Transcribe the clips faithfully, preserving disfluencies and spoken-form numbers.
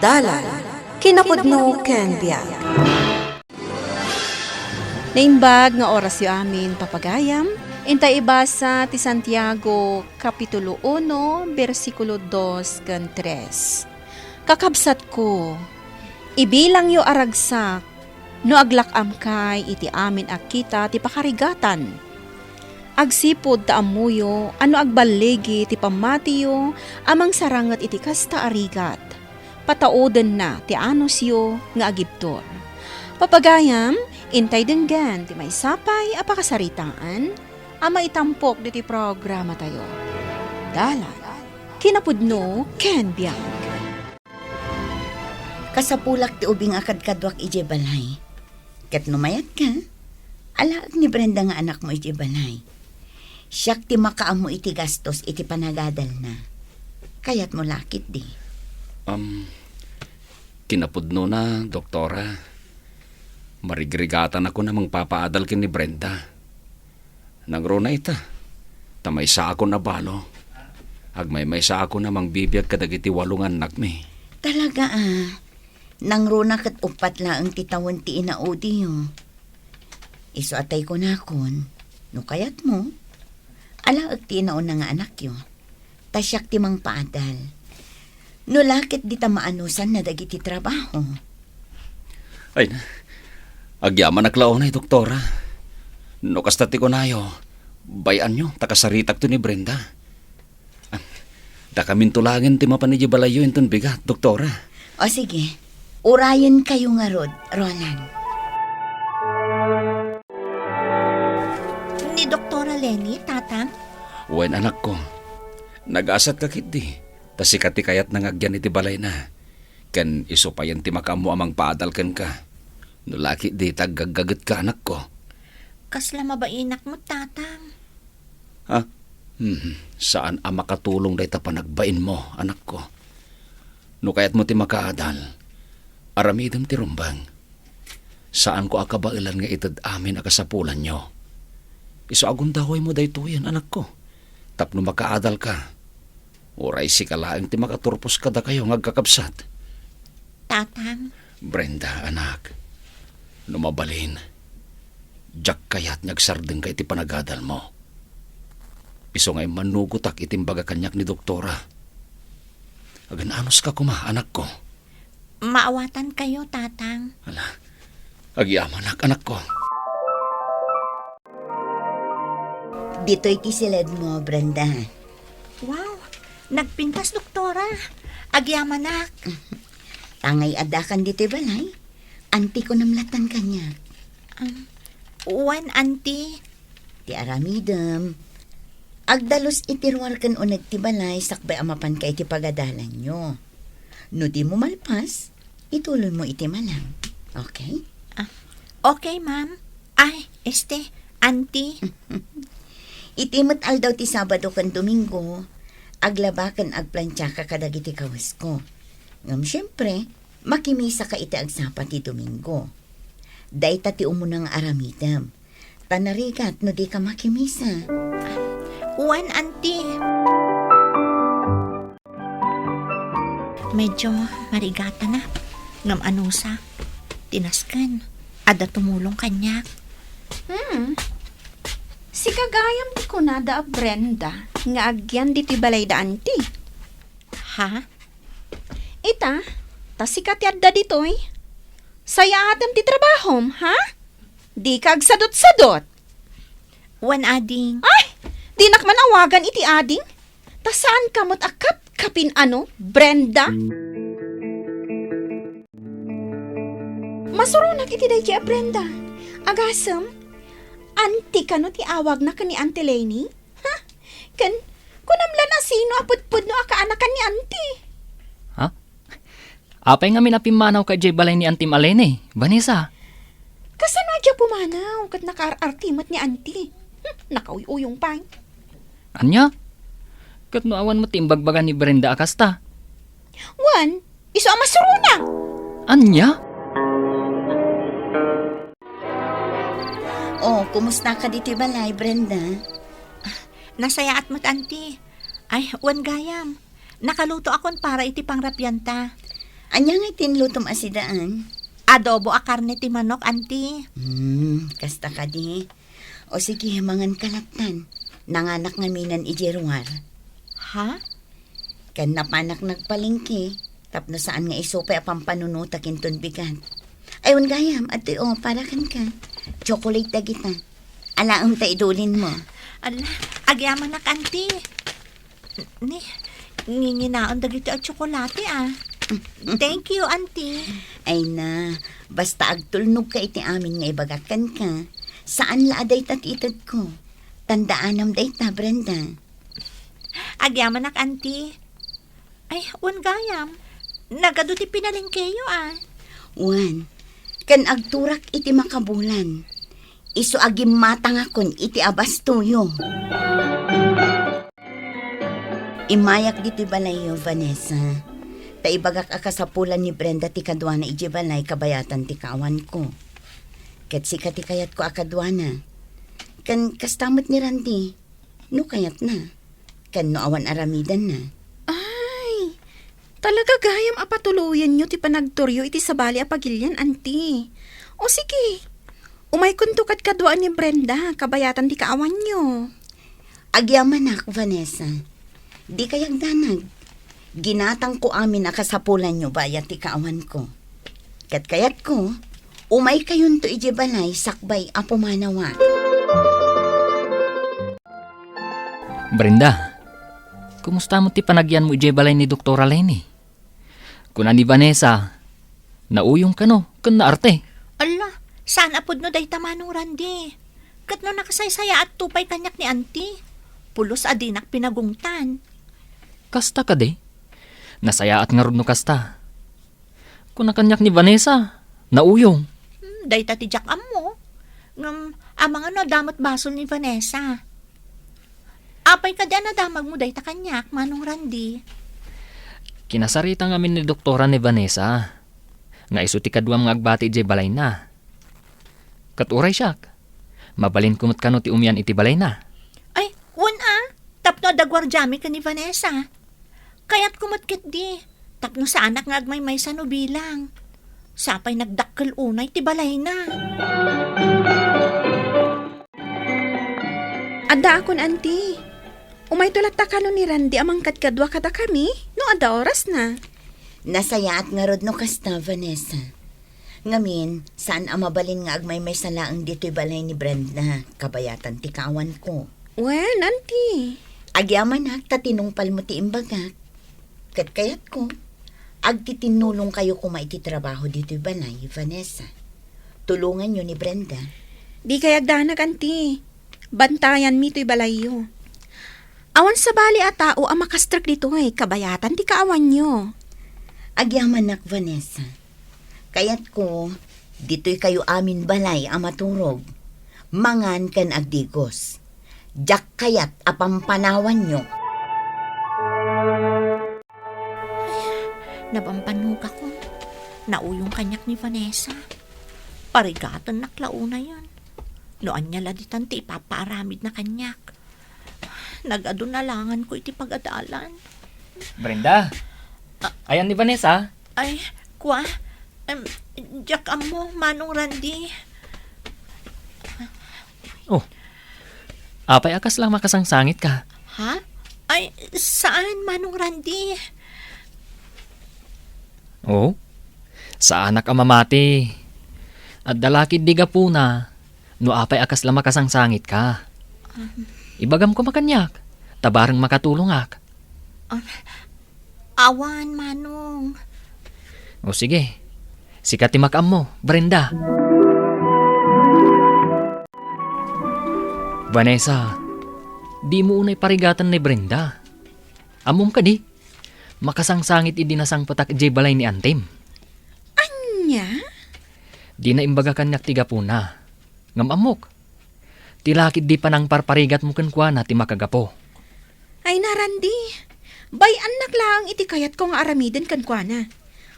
Dalan, kinapudno ken biag. Naimbag nga orasyo amin, papagayam, intay ibasa ti Santiago, Kapitulo uno, bersikulo dos ken tres. Kakabsatko, ibilangyo a ragsak no aglak-amkay iti amin a kita ti pakarigatan. Agsipud ta ammoyo a no agballigi ti pammatiyo a mangsaranget iti kasta a rigat, pataudenna ti anusyo nga agibtur. Papagayam, intay denggen ti maysa pay a pakasaritaan a maitampok ditoy programatayo. Dalan, kinapudno ken biag. Kasapulak ti ubing a kadkaduak idiay balay. Ket no mayatka, alaek ni Brenda nga anakmo idiay balay. Siak ti makaammo iti gastos iti panagadalna. Kayatmo la ketdi? Am, kinapudnona, doktora. Marigrigatanakon a mangpapaadal ken ni Brenda. Nangruna ita, ta maysaakon a balo. Agmaymaysaakon a mangbibiag kadagiti walo nga annakmi. Talaga a, nangruna ket uppat laeng ti tawen ti inaudyo. Isu a tay kunakon, no kayatmo, alaek ti inauna nga anakyo. Ta siak ti mangpaadal. No la ket dita maanusanna dagiti trabaho. Ay, agyamanak la unay, doktora. No kasta ti kunayo, bay-anyo, ta kasaritakto ni Brenda. Ah, dakaminto laengen ti mapan idiay balayyo inton bigat, doktora. O sige, urayenkayo ngarud, Roland. Ni Doktora Leni, Tatang? Wen, anakko. Nagasatka ketdi, ta sika ti kayatna nga agyan iti balayna. Ken isu payen ti makaammo a mangpaadal kenka. No la ketdi ta aggaggagetka, anakko. Kasla mabainak met, Tatang. Ha? Hmm, saan a makatulong dayta panagbainmo, anakko. No kayatmo ti makaadal, aramidem ti rumbeng. Saanko a kabaelan nga ited amin a kasapulanyo. Isu a gundawaymo daytoyen, anakko, tapno makaadalka. Uray sika laeng ti makaturpos kadakayo nga agkakabsat. Tatang. Brenda, anak, no mabalin, diak kayat nga agsardengka iti panagadalmo. Isu nga immannugotak iti imbaga kaniak ni doktora. Agan-anuska koma, anakko. Maawatankayo, Tatang. Ala, agyamanak, anakko. Ditoy ti siledmo, Brenda. Wow, nagpintas, Doktora. Agyamanak. Tangay addakan ditoy balay, anti ko namlatan kaniak. Um, wen, anti. Ti aramidem, agdalus iti ruar ken uneg ti balay sakbay a mapanka iti pagadalanyo. No dimo malpas, ituloymo iti malam. Okay? Ah, okay, ma'am. Ay, este, anti. Iti met aldaw ti Sabado ken Domingo, aglaba ken agplantiaka kadagiti kawesko. Ngem siempre, makimisaka iti agsapa ti Domingo. Dayta ti umuna nga aramidem. Ta narigat no dika makimisa. Wen, anti. Medyo marigatana, ngem anusa, ti nasken, adda tumulong kaniak. Hmm. Sika gayam ti kunada a Brenda nga agyan ditoy balayda, anti. Ha? Ita, ta sika ti adda ditoy. Sayaatem ti trabahom, ha? Dika agsadutsadut. Wen, ading. Ay, dinak man awagan iti ading. Ta saanka met a kapkapin, ano, Brenda? Masuronak iti daydi a Brenda. Agasem, anti kano ti awagna ken ni Auntie Leni? Ha? Ken, kunam la no sino a pudpudno a kaanakan ni Auntie? Ha? Apay ngamin a pimmanawka idiay balay ni Auntie Malene, Vanessa? Kasano a diak pumanaw ket nakaar-arti met ni Auntie? Hmm, nakauyuyong pay. Ania? Ket no awan met ti imbagbaga ni Brenda a kasta? Wen, isu a masuronak. Ania? Oh, kumusta ka ditoy balay, Brenda? Nasayaat met, Auntie. Ay, wen gayam. Nakalutoakon para iti pangrabianta. Ania ngay ti inlutom a sidaan? Adobo a karne ti manok, Auntie. Hmm, kasta kadi. O sige, mangan ka lattan. Nanganak ngamin idiay ruar. Ha? Ken napanak nagpalengke, tapno saan nga isu pay a pampanunotak inton bigat. Ay, wen gayam, adtoy o, para kenka. Chocolate dagita. Alaem ta idulinmo. Ala, agyamanak, Auntie. Ni, nginginaon dagiti a tsokolate, ah. Thank you, Auntie. Ay na, basta agtulnogka iti amin nga ibagak kenka. Saan la a dayta ti itedko. Tandaanam dayta, Brenda. Agyamanak, Auntie. Ay, wen gayam. Nagadu ti pinalengkeyo, ah. Wen, ken agturak iti makabulan. Isu a gimmatangakon iti abastoyo. Immayak ditoy balayyo, Vanessa. Ta ibagak a kasapulan ni Brenda ti kaduana idiay balay kabayatan ti kaawanko. Ket sika ti kayatko a kaduana. Ken kasta met ni Randy, no kayatna. Ken no awan aramidenna. Ay, talaga gayam a patuloyenyo ti panagturyo iti sabali a pagilian, Auntie. O sige, umaykonto kadkadua ni Brenda, kabayatan ti kaawanyo. Agyamanak, Vanessa. Dika agdanag. Ginatangko amin a kasapulanyo bayat ti kaawanko. Ket kayatko, umaykayonto idiay balay sakbay a pumanawak. Brenda, kumusta met ti panagyanmo idiay balay ni Doktora Leni? Kuna ni Vanessa, nauyong kano ken naarte. Ala, saan a pudno dayta, Manong Randy. Ket no nakasaysayaatto pay kaniak ni Auntie, pulos a dinak pinagungtan. Kasta kadi? Nasayaat ngarud no kasta. Kuna kaniak ni Vanessa, nauyong. Hmm, dayta ti diak ammo. Ngem, amangan no adda met basol ni Vanessa. Apay kadi a nadamagmo dayta kaniak, Manong Randy? Kinasarita ngamin ni Doktora ni Vanessa nga isu ti kaduam nga agbati idiay balayna. Ket uray siak, mabalinko met kano ti umian iti balayna. Ay, wen a, tapno adda guardiami ken ni Vanessa. Kayatko met ketdi, tapno saanak nga agmaymaysa no bilang. Sapay nagdakkel unay ti balayna. Addaakon, Auntie. Umayto latta kano ni Randy a mangkadkadua kadakami, no adda orasna. Nasayaat ngarud no kasta, Vanessa. Ngamin, saan a mabalin nga agmaymaysa laeng ditoy balay ni Brenda, kabayatan ti kaawanko. Wen, Auntie. Agyamanak ta tinungpalmo ti imbagak. Ket kayatko, agtitinnulongkayo koma iti trabaho ditoy balay, Vanessa. Tulonganyo ni Brenda. Dikay agdanag, Auntie. Bantayanmi toy balayyo. Awan sabali a tao a makastrek ditoy, kabayatan ti kaawanyo. Agyamanak, Vanessa. Kayatko, ditoykayo amin balay a maturog, mangan ken agdigos. Diak kayat a pampanawanyo. Ay, nabambanogakon. Nauyong kaniak ni Vanessa. Parigatennak la unayen. No ania la ditan ti ipapaaramidna kaniak. Nagadu nalanganko iti pagadalan. Brenda? Ah. Ayan ni Vanessa? Ay, kua? Em, diak ammo, Manong Randy. Oh. Apay a kasla makasangsangitka? Ha? Ay, saan, Manong Randy? Oh? Saanak a mamati. Adda la ketdi gapuna no apay a kasla makasangsangitka. Um. Ibagam koma kaniak, ta bareng makatulongak. Um, awan, Manong. O sige, sika ti makaammo, Brenda. Vanessa, dimo unay parigaten ni Brenda. Ammom kadi? Makasangsangit idi nasangpetak idiay balay ni antim. Ania? Dina imbaga kaniak ti gapuna. Ngem ammok, ti laketdi panangparparigatmo kenkuana ti makagapu. Ay na, Randy. Bay-annak laeng iti kayatko nga aramiden kenkuana.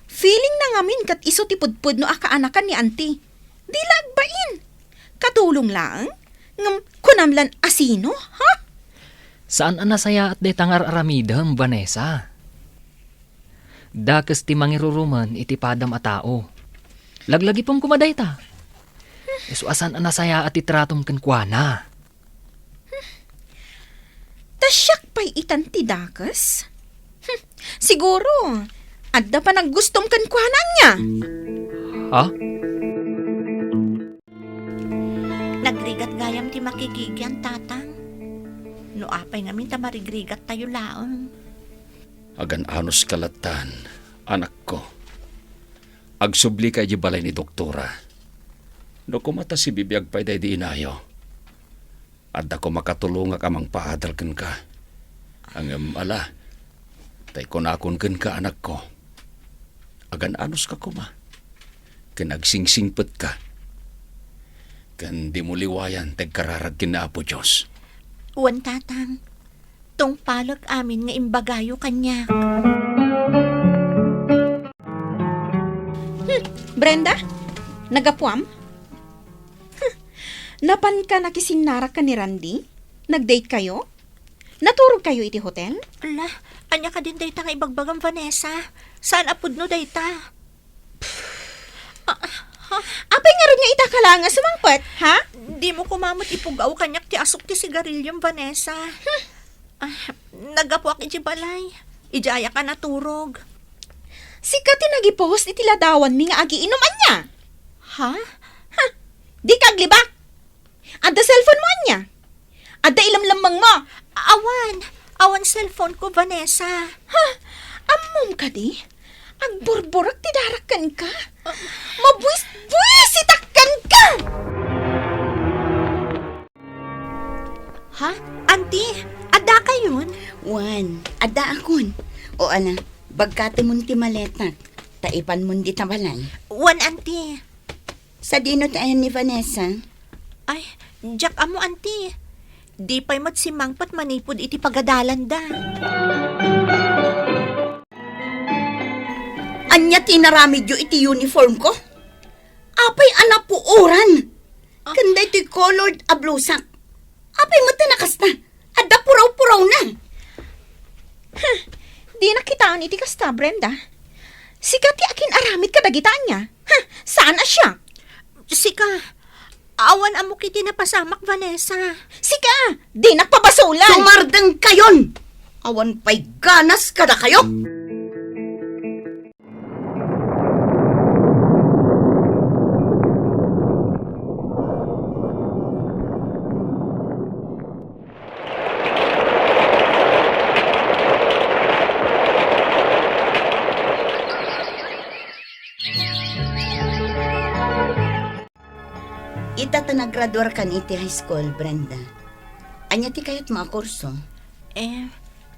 Feelingna ngamin ket isu ti pudpudno a kaanakan ni Auntie. Di la agbain. Katulong laeng? Ngem kunam lan a sino, ha? Saan a nasayaat dayta nga ar-aramidem, Vanessa. Dakes ti mangirurumen iti padam a tao. Laglagipem koma dayta. Isu a saan a nasayaat ti tratom kenkuana. Ta siak pay itan ti dakes? Hmm, siguro, adda panaggustom kenkuana ania? Ha? Nagrigat gayam ti makikikian, Tatang. No apay ngamin ta marigrigattayo laeng? Agan-anos ka lattan, anakko. Agsublika idiay balay ni doktora. No koma ta sibibiag pay daydi inayo, adda koma katulongak a mangpaadal kenka. Ngem ala, tay kunakon kenka, anakko, agan-anos ka koma, ken agsingsingpet ka, ken dimo liwayan ti agkararag ken ni Apo Dios. Wen, Tatang. Tungpalek amin nga imbagayo kaniak. Hmm, Brenda? Nagapuam? Hmm, napanka nakisinnarak ken ni Randy? Nag-date kayo? Naturog kayo iti hotel? Ala, ania kadin dayta nga ibagbagam, Vanessa? Saan a pudno dayta? Ah, ha? Apay ngarud nga ita ka laeng a sumangpet, ha? Dimo koma met ipug-aw kaniak ti asuk ti sigarilyom, Vanessa. Hmm. Ah, naggapuak iti balay. Idiayak a naturog. Sika ti nagipos iti ladawanmi nga agiinum ania? Ha? Ha? Dika aglibak! Adda cellphone mo ania? Adda ilemlemmeng mo? Awan. Awan cellphone ko, Vanessa. Ha? Ammom kadi? Agburburek ti darak kenka. Ah. Mabuis-buisitak kenka! Ha? Auntie, adda kayon? Wen, adda akon. O ala, bagkatemon ti maletak, ta ipanmon dita balay. Wen, Auntie. Sadino ti ayan ni Vanessa? Ay, diak ammo, Auntie. Di pay met simmangpet manipud iti pagadalanda. Ania ti inaramidyo iti uniform ko? Apay a napuoran? Ah. Ken daytoy colored a blusak. Apay met a nakasta? Adda puraw-purawna. Huh, dinak kitaen iti kasta, Brenda. Sika ti akin-aramid kadagita ania? Huh, saan a siak? Sika, awan ammok iti napasamak, Vanessa. Sika, dinak pabasolan. Sumardeng kayon! Awan pay ganas kadakayo! Ita ta nagraduarkan iti high school, Brenda. Ania ti kayatmo a kurso? Eh,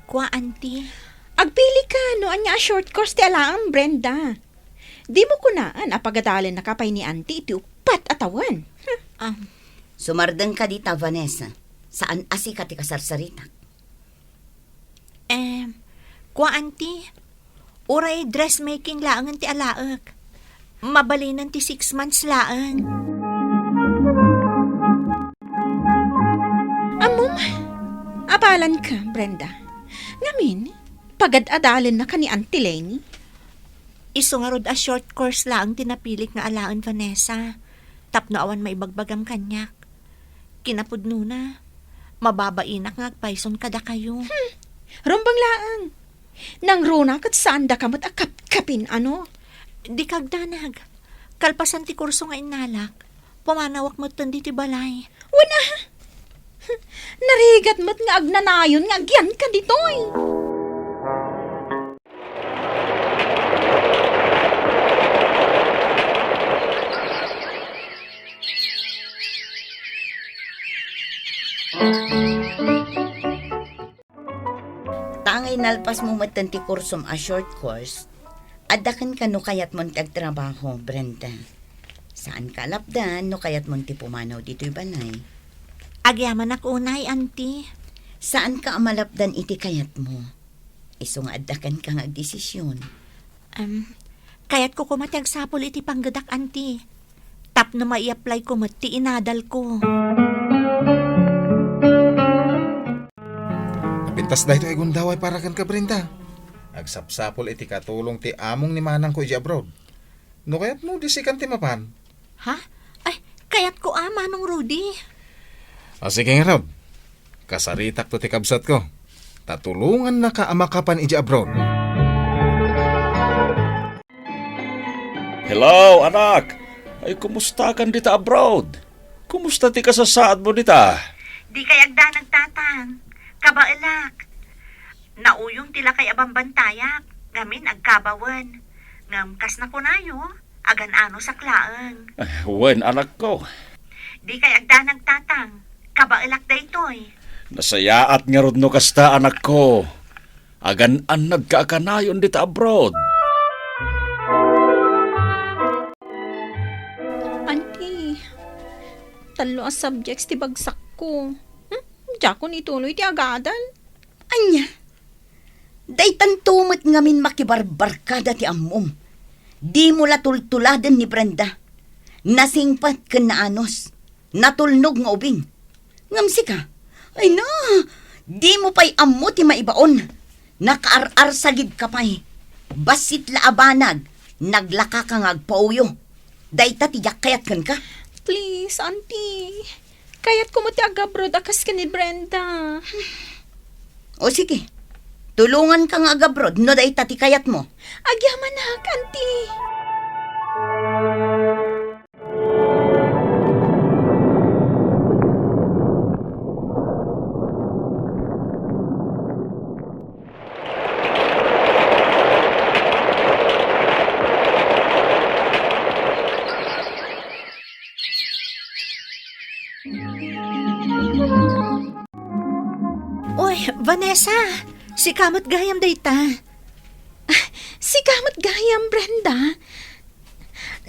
kua, Auntie. Agpili ka no ania a short course ti alaem, Brenda. Dimo kunaan a pagadalennaka pay ni Auntie iti uppat a tawen. Hmm. Ah. Sumardeng ka dita, Vanessa. Saan a sika ti kasarsaritak. Em, kua, Auntie, uray dressmaking laengen ti alaek. Mabalinen ti six months laeng. Ammom, abalanka, Brenda. Ngamin, pagad-adalennaka ni Auntie Leni. Isu ngarud a short course laeng ti napilik nga alaen, Vanessa, tapno awan maibagbagam kaniak. Kinapudnona, mababainak nga agpayson kadakayo. Hmm, rumbeng laeng. Nangruna ket saandaka met a kapkapin, ano? Dika agdanag. Kalpasan ti kurso nga innalak, pumanawak metten ditoy balay. Wen a? Narigat met nga agnanayon nga agyanka ditoy. Ta angay nalpasmo metten ti kursom a short course, adda kenka no kayatmon ti agtrabaho, Brenda. Saanka a lapdan no kayatmon ti pumanaw ditoy balay. Agyamanak unay, Auntie. Saanka a malapdan iti kayatmo. Isu nga adda kenka nga agdesisyon. Em, kayatko koma ti agsapul iti panggedak, Auntie. Tapno mai-apply ko met ti inadal ko. Napintas daytoy a gundaway para kenka, Brenda. Agsapsapul iti katulong ti among ni manangko idiay abroad. No kayatmo, di sikan ti mapan. Ha? Ay, kayatko a, Manong Rudy. A, sige ngarud. Kasaritakto ti kabsatko. Ta tulongannaka a makapan idiay abroad. Hello, anak! Ay, kumustakan dita abroad? Kumusta ti kasasaadmo dita? Di kay agdanag, Tatang. Kabaelak. Nauyong ti lakay a bambantayak, ngamin agkabawen. Ngem kas nakunayo, agan-anosak laeng. Ah, wen, anakko. Di kay agdanag, Tatang. Kabaelak daytoy. Nasayaat ngarud no kasta, anakko. Agan-annadka a kanayon dita abroad. Auntie, tallo a subjects ti bagsakko. Hmm? Diakon ituloy ti agadal. Ania? Daytanto met ngamin makibarbarkada ti ammom. Dimo la tultuladen ni Brenda. Nasingpet ken naanus. Natulnog nga ubing. Ngem sika, ay na, dimo pay ammo ti maibaon. Nakaar-arsagidka pay. Bassit la a banag, naglakaka nga agpauyo. Dayta ti diak kayat kenka. Please, Auntie. Kayatko met ti agabroad a kas ken ni Brenda. O sige, tulonganka nga agabroad no dayta ti kayatmo. Agyamanak, Auntie. Oy, Vanessa! Sika met gayam dayta. Ah, sika met gayam, Brenda.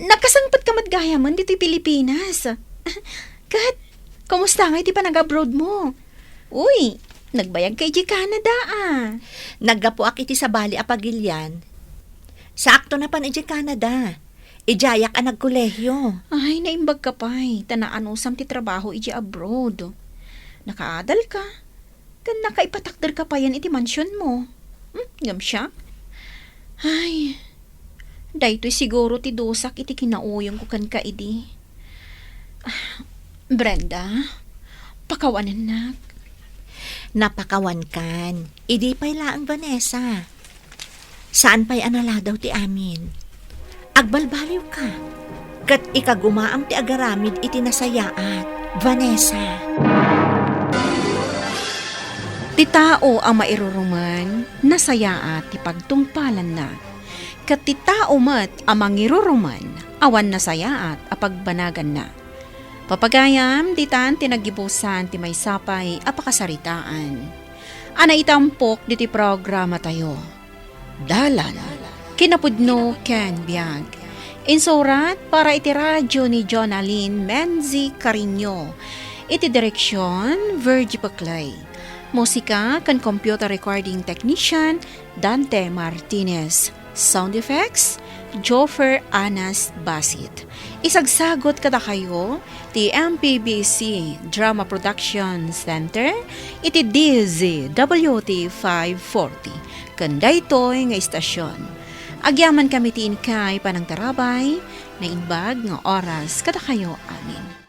Nakasangpetka met gayamen ditoy Pilipinas. Ket, kumusta ngay ti panag-abroad mo? Uy, nagbayagka idiay Canada, a. Naggapuak iti sabali a pagilian. Saakto napan idiay Canada. Idiayak a nagkolehiyo. Ay, naimbagka pay, ta naanusam ti trabaho idiay abroad. Nakaadalka. Ken nakaipatakderka payen iti mansionmo. Hmm, ngem siak? Ay, daytoy siguro ti dusak iti kinauyongko kenka idi. Ah, Brenda, pakawanennak. Napakawankan. Idi pay laeng, Vanessa. Saan pay a naladaw ti amin. Agbalbaliwka, ket ikagumaam ti agaramid iti nasayaat, Vanessa. Ti tao a mairurumen, nasayaat ti pagtungpalanna. Ket ti tao met a mangirurumen, awan nasayaat a pagbanaganna. Papagayam, ditan ti naggibusan ti maysa pay a pakasaritaan a naitampok ditoy programatayo. Dalan, kinapudno ken biag. Insurat para iti radyo ni Jonalyn Menzi Cariño. Iti direksion, Virgie Paclay. Musika ken computer recording technician, Dante Martinez. Sound effects, Joffer Anas Basit. Isagsagut kadakayo ti M P B C Drama Production Center iti D Z W T five forty ken daytoy nga istasyon. Agyamankami ti inkay panangtarabay, naimbag nga oras kadakayo amin.